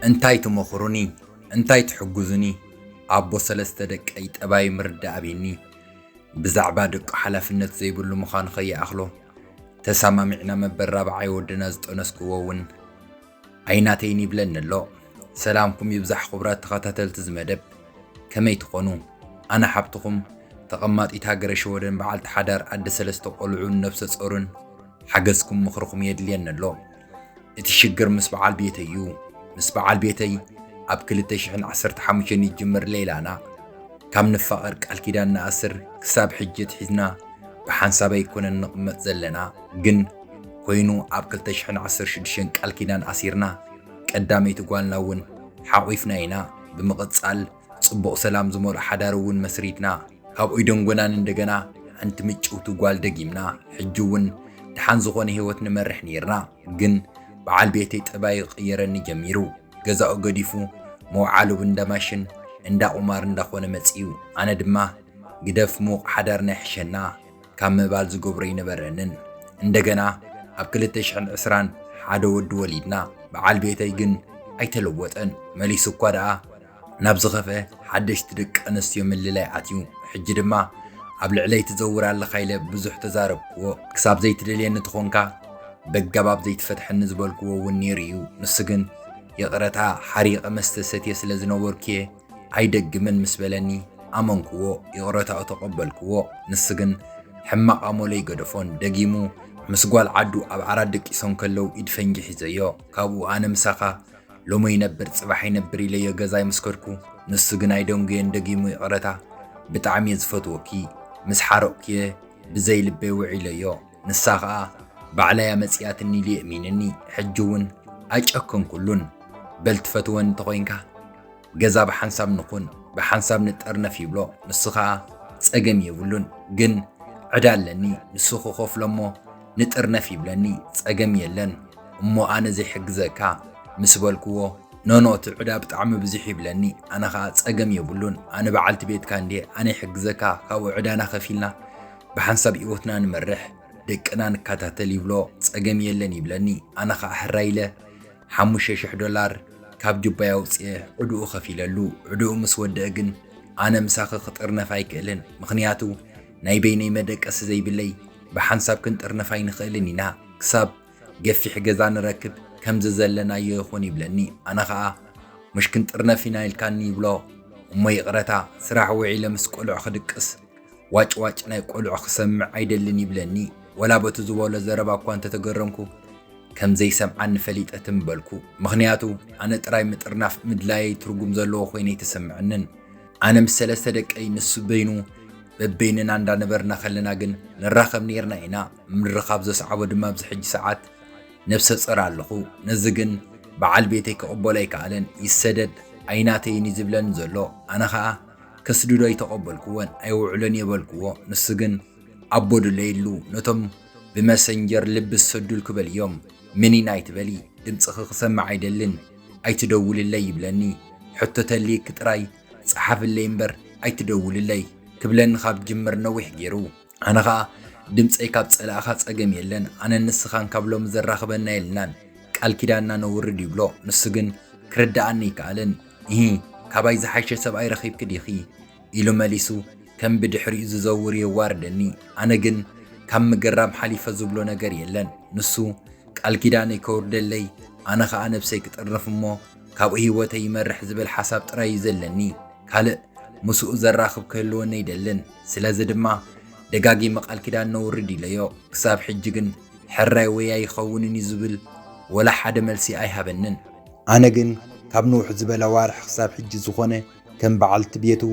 እንታይ ትመኽሩኒ? እንታይ ትሕግዙኒ? ኣቦ ሰለስተ ደቀይ ጠባይ ምርዳእ ኣብይኒ። ብዛዕባ ደቁ ሓላፍነት ዘይብሉ ምዃኑ ከይኣኽሎ፣ ተሰማሚዕና መበል ራብዓይ ወድና ዝጠነስክዎ እውን ኣይናተይን ይብለኒ ኣሎ። ሰላምኩም ይብዛሕ ክቡራት ተኸታተልቲ እዚ መደብ፣ ከመይ ትኾኑ? ኣነ ሓብትኹም ተቐማጢት ሃገረ ሽወደን በዓልቲ ሓዳር ኣደ ሰለስተ ቆልዑን ነብሰ ጾርን ሓገዝኩም ምኽርኹም የድልየኒ ኣሎ። እቲ ሽግር ምስ በዓል ቤተይ እዩ። ምስ በዓል ቤተይ ኣብ ክልተ ሽሕን ዓሰርተ ሓሙሽተን ይጅምር ሌላና። ካብ ንፋቐር ቃል ኪዳን ንኣስር ክሳብ ሕጂ ኣትሒዝና ብሓንሳብ ኣይኮነን ንቕመጥ ዘለና። ግን ኮይኑ ኣብ ክልተ ሽሕን ዓሰርተ ሽዱሽተን ቃል ኪዳን ኣሲርና ቀዳመይቲ ጓልና እውን ሓቒፍና ኢና። ብምቕጻል ጽቡቕ ሰላም ዝመልኦ ሓዳር እውን መስሪትና። ካብ ኦይደንጎናን እንደገና ሓንቲ ምጭውቲ ጓል ደጊምና። ሕጂ እውን ደሓን ዝኾነ ህይወት ንመርሕ ነይርና። ግን በዓል ቤተይ ጠባይ ይቕየረኒ ጀሚሩ። ገዛኡ ገዲፉ መውዓሊ እንዳ ማሽን እንዳ ቁማር እንዳኾነ መጺኡ። ኣነ ድማ ግደፍ ምዉቕ ሓዳርና ይሕሸና ካብ ምባል ዝገብሮ ኣይነበረንን። እንደገና ኣብ ክልተ ሽሕን ዕስራን ሓደ ወዲ ወሊድና። በዓል ቤተይ ግን ኣይተለወጠን። መሊሱ እኳ ደኣ ናብ ዝኸፍአ ሓደሽቲ ደቂ ኣንስትዮ ምልላይ ኣትዩ። ሕጂ ድማ ኣብ ልዕለይ ትዘውር ኣለኻ ኢለ ብዙሕ ተዛረብክዎ። ክሳብ ዘይትደልየኒ ተኾንካ በጋባብ ዘይትፈትሐኒ ዝበልክዎ እውን ነይሩ እዩ። ንሱ ግን ይቕረታ ሓሪቐ መስተ ሰትየ ስለ ዝነበርኩ እየ ኣይደግምን ምስ በለኒ ኣመንክዎ። ይቕረታኡ ተቐበልክዎ። ንሱ ግን ሕማቕ ኣመሉ ኣይገደፎን። ደጊሙ ምስ ጓል ዓዱ ኣብ ዓራት ደቂሶም ከለዉ ኢድ ፈንጂ ሒዘዮ። ካብኡ ኣነ ምሳኻ ሎሚ ይነብር ጽባሕ ይነብር ኢለዮ ገዛ ይምስከድኩ። ንሱ ግን ኣይደንጉየን። ደጊሙ ይቕረታ ብጣዕሚ እየ ዝፈትወኪ። ምስ ሓረቕኩ እየ ብዘይ ልበይ ውዒለዮ። ንሳ ኸኣ ባዕላ እያ መጺኣትኒ ኢሉ የእሚነኒ። ሕጂ እውን ኣይጨከንኩሉን። በል ትፈትወኒ እንተኾይንካ ገዛ ብሓንሳብ ንኹን፣ ብሓንሳብ ንጠርነፍ ይብሎ። ንሱ ኸኣ ጸገም የብሉን፣ ግን ዕዳ ኣለኒ፣ ንሱ ክኸፍሎ እሞ ንጥርነፍ ይብለኒ። ጸገም የለን እሞ ኣነ ዘይሕግዘካ ምስ በልክዎ፣ ኖኖ እቲ ዕዳ ብጣዕሚ ብዙሕ ይብለኒ። ኣነ ኸኣ ጸገም የብሉን፣ ኣነ በዓልቲ ቤትካ እንድየ፣ ኣነ ይሕግዘካ፣ ካብኡ ዕዳና ከፊልና ብሓንሳብ ህይወትና ንመርሕ፣ ደቅና ንከታተል ይብሎ። ጸገም የለን ይብለኒ። ኣነ ኸኣ ሕራይ ኢለ ሓሙሽተ ሽሕ ዶላር ካብ ጁባይ ኣውጽኤ ዕድኡ ከፊለሉ። ዕድኡ ምስ ወደአ ግን ኣነ ምሳኺ ክጥርነፍ ኣይክእልን፣ ምኽንያቱ ናይ በይነይ መደቀሲ ዘይብለይ ብሓንሳብ ክንጥርነፍ ኣይንኽእልን ኢና፣ ክሳብ ገፊሕ ገዛ ንረክብ ከምዚ ዘለናዮ ይኹን ይብለኒ። ኣነ ኸኣ ምሽ ክንጥርነፍ ኢና ኢልካኒ ይብሎ። እሞ ይቕረታ ስራሕ ውዒለ ምስ ቆልዑ ክድቅስ ዋጭ ዋጭ ናይ ቆልዑ ክሰምዕ ኣይደልን ይብለኒ። ወላ በቲ ዝበሎ ዘረባ እኳ እንተተገረምኩ ከም ዘይሰምዓኒ ፈሊጠ ትም በልኩ። ምኽንያቱ ኣነ ጥራይ ምጥርናፍ ምድላየይ ትርጉም ዘለዎ ኮይኑ ኣይተሰምዐንን። ኣነ ምስ ሰለስተ ደቀይ ንሱ በይኑ በበይንና እንዳነበርና ከለና ግን ንራኸብ ነይርና ኢና። ምርኻብ ዘስዓቦ ድማ ኣብዚ ሕጂ ሰዓት ነብሰ ጾር ኣለኹ። ነዚ ግን በዓል ቤተይ ክቕበሎ ኣይከኣለን። ይሰደድ ኣይናተይን እዩ ዝብለኒ ዘሎ። ኣነ ኸኣ ከስድዶ ኣይተቐበልክዎን ኣይውዕሎን እየ በልክዎ። ንሱ ግን ኣቦ ድለይሉ ነቶም ብመሰንጀር ልቢ ዝሰዱልኪ በልዮም። ምኒን ኣይትበሊ፣ ድምፅኺ ክሰምዕ ኣይደልን፣ ኣይትደውልለይ ይብለኒ። ሕቶ ተልይኪ ጥራይ ፀሓፍለይ እምበር ኣይትደውልለይ ክብለኒ ካብ ጅምር ነዊሕ ገይሩ። ኣነ ኸኣ ድምፀይ ካብ ፀላእኻ ፀገም የለን፣ ኣነን ንስኻን ካብ ሎሚ ዘራኽበና የልናን፣ ቃል ኪዳንና ነውርድ ይብሎ። ንሱ ግን ክርድኣኒ ኣይከኣለን። ኢሂ፣ ካባይ ዝሓሸ ሰብኣይ ረኺብኪ ዲኺ? ኢሉ መሊሱ ከም ብድሕሪኡ ዝዘውር የዋርደኒ። ኣነ ግን ካብ ምግራም ሓሊፈ ዝብሎ ነገር የለን። ንሱ ቃል ኪዳነይ ከውርደለይ፣ ኣነ ኸኣ ነብሰይ ክጥርንፍ እሞ ካብኡ ህይወተይ ይመርሕ ዝብል ሓሳብ ጥራይ እዩ ዘለኒ። ካልእ ምስኡ ዘራኽብ ክህልወኒ ኣይደልን። ስለዚ ድማ ደጋጊመ ቃል ኪዳን ነውርድ ኢለዮ። ክሳብ ሕጂ ግን ሕራይ ወይ ኣይኸውንን እዩ ዝብል ወላ ሓደ መልሲ ኣይሃበንን። ኣነ ግን ካብ ንውሕ ዝበለ ኣዋርሕ ክሳብ ሕጂ ዝኾነ ከም በዓልቲ ቤቱ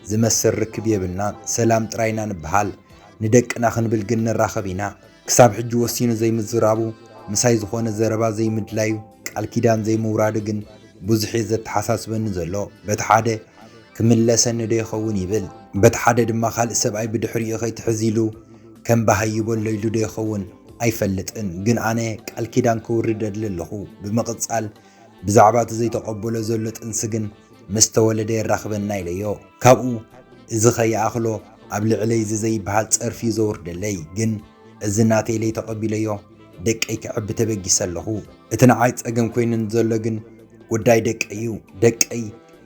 ዝመስል ርክብ የብልናን። ሰላም ጥራይ ኢና ንበሃል። ንደቅና ክንብል ግን ንራኸብ ኢና። ክሳብ ሕጂ ወሲኑ ዘይምዝራቡ፣ ምሳይ ዝኾነ ዘረባ ዘይምድላዩ፣ ቃል ኪዳን ዘይምውራዱ ግን ብዙሕ እየ ዘተሓሳስበኒ ዘሎ። በቲ ሓደ ክምለሰኒ ዶ ይኸውን ይብል፣ በቲ ሓደ ድማ ካልእ ሰብኣይ ብድሕሪኡ ከይትሕዝ ኢሉ ከም ባህ ይበሎ ኢሉ ዶ ይኸውን ኣይፈልጥን። ግን ኣነ ቃል ኪዳን ክውርድ እደሊ ኣለኹ። ብምቕጻል ብዛዕባ እቲ ዘይተቐበሎ ዘሎ ጥንሲ ግን ምስ ተወለደ የራኽበና ኢለዮ። ካብኡ እዚ ከይኣኽሎ ኣብ ልዕለይ እዚ ዘይበሃል ጸርፊ እዩ ዘውርደለይ። ግን እዚ ናተይ ኢለይ ተቐቢለዮ፣ ደቀይ ከዕቢ ተበጊሰ ኣለኹ። እቲ ንዓይ ጸገም ኮይኑኒ ዘሎ ግን ጉዳይ ደቀይ እዩ። ደቀይ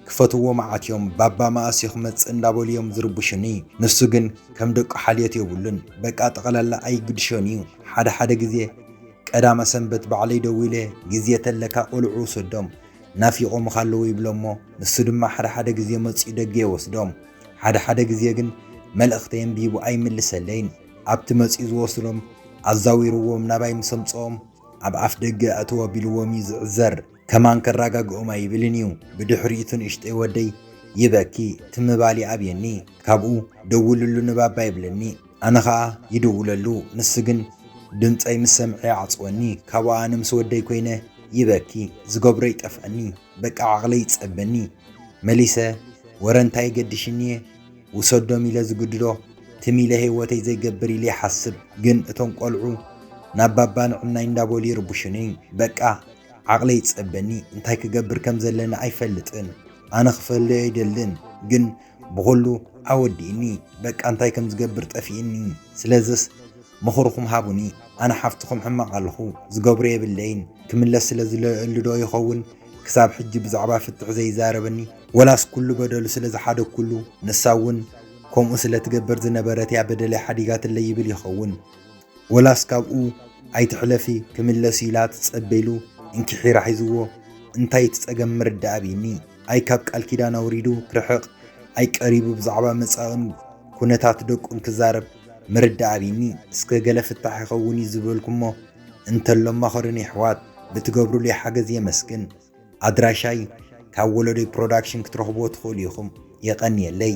ክፈትዎ መዓት እዮም። ባባ መኣስ እዩ ክመጽእ እንዳበሉ እዮም ዝርብሹኒ። ንሱ ግን ከም ደቁ ሓልዮት የብሉን። በቃ ጠቕላላ ኣይግድሾን እዩ። ሓደ ሓደ ግዜ ቀዳመ ሰንበት ባዕለይ ደዊለ፣ ግዜ ተለካ ቆልዑ ውሰዶም፣ ናፊቖምኻ ኣለዉ ይብሎ እሞ፣ ንሱ ድማ ሓደ ሓደ ግዜ መጺኡ ደገ ይወስዶም። ሓደ ሓደ ግዜ ግን መልእኽተይ ኣንቢቡ ኣይምልሰለይን። ኣብቲ መጺኡ ዝወስዶም ኣዛዊርዎም ናባይ ምስ ኣምጽኦም፣ ኣብ ኣፍ ደገ ኣእትዎ ቢልዎም እዩ ዝዕዘር። ከማን ከረጋግኦም ኣይብልን እዩ። ብድሕሪኡ እቲ ንእሽተይ ወደይ ይበኪ፣ ትም ባል ይኣብየኒ። ካብኡ ደውልሉ ንባባ ይብለኒ። ኣነ ኸኣ ይድውለሉ። ንሱ ግን ድምጸይ ምስ ሰምዐ ይዓጽወኒ። ካብኡ ኣነ ምስ ወደይ ኮይነ ይበኪ። ዝገብሮ ይጠፍኣኒ። በቃ ዓቕለይ ይጸበኒ። መሊሰ ወረ እንታይ ገዲሽኒ እየ? ውሰዶም ኢለ ዝግድዶ፣ ትም ኢለ ህይወተይ ዘይገብር ኢለ ይሓስብ። ግን እቶም ቆልዑ ናብ ባባ ንዕናይ እንዳበሉ ይርብሹኒ። በቃ ዓቕለይ ይጸበኒ። እንታይ ክገብር ከም ዘለኒ ኣይፈልጥን። ኣነ ክፈልዮ ኣይደልን። ግን ብኹሉ ኣወዲእኒ። በቃ እንታይ ከም ዝገብር ጠፊእኒ። ስለዝስ ምኽርኹም ሃቡኒ። ኣነ ሓፍትኹም ሕማቕ ኣለኹ። ዝገብሮ የብለይን። ክምለስ ስለ ዝለእሉ ዶ ይኸውን ክሳብ ሕጂ ብዛዕባ ፍትሕ ዘይዛረበኒ? ወላስ ኩሉ በደሉ ስለ ዝሓደግኩሉ ንሳ እውን ከምኡ ስለ ትገብር ዝነበረት እያ በደለይ ሓዲጋትለይ ይብል ይኸውን? ወላስ ካብኡ ኣይትሕለፊ ክምለስ ኢላ ትጸበ ኢሉ እንኪሒራ ሒዝዎ እንታይ እቲ ጸገም ምርዳእ ኣብይኒ። ኣይ ካብ ቃል ኪዳን ኣውሪዱ ክርሕቕ፣ ኣይ ቀሪቡ ብዛዕባ መጻእን ኩነታት ደቁን ክዛረብ ምርዳእ ኣብይኒ። እስከ ገለ ፍታሕ ይኸውን እዩ ዝበልኩሞ እንተሎ ኣማኸሩኒ ኣሕዋት። ብትገብሩለይ ሓገዝ የመስግን። ኣድራሻይ ካብ ወለዶይ ፕሮዳክሽን ክትረኽብዎ ትኽእሉ ኢኹም። የቐንየለይ።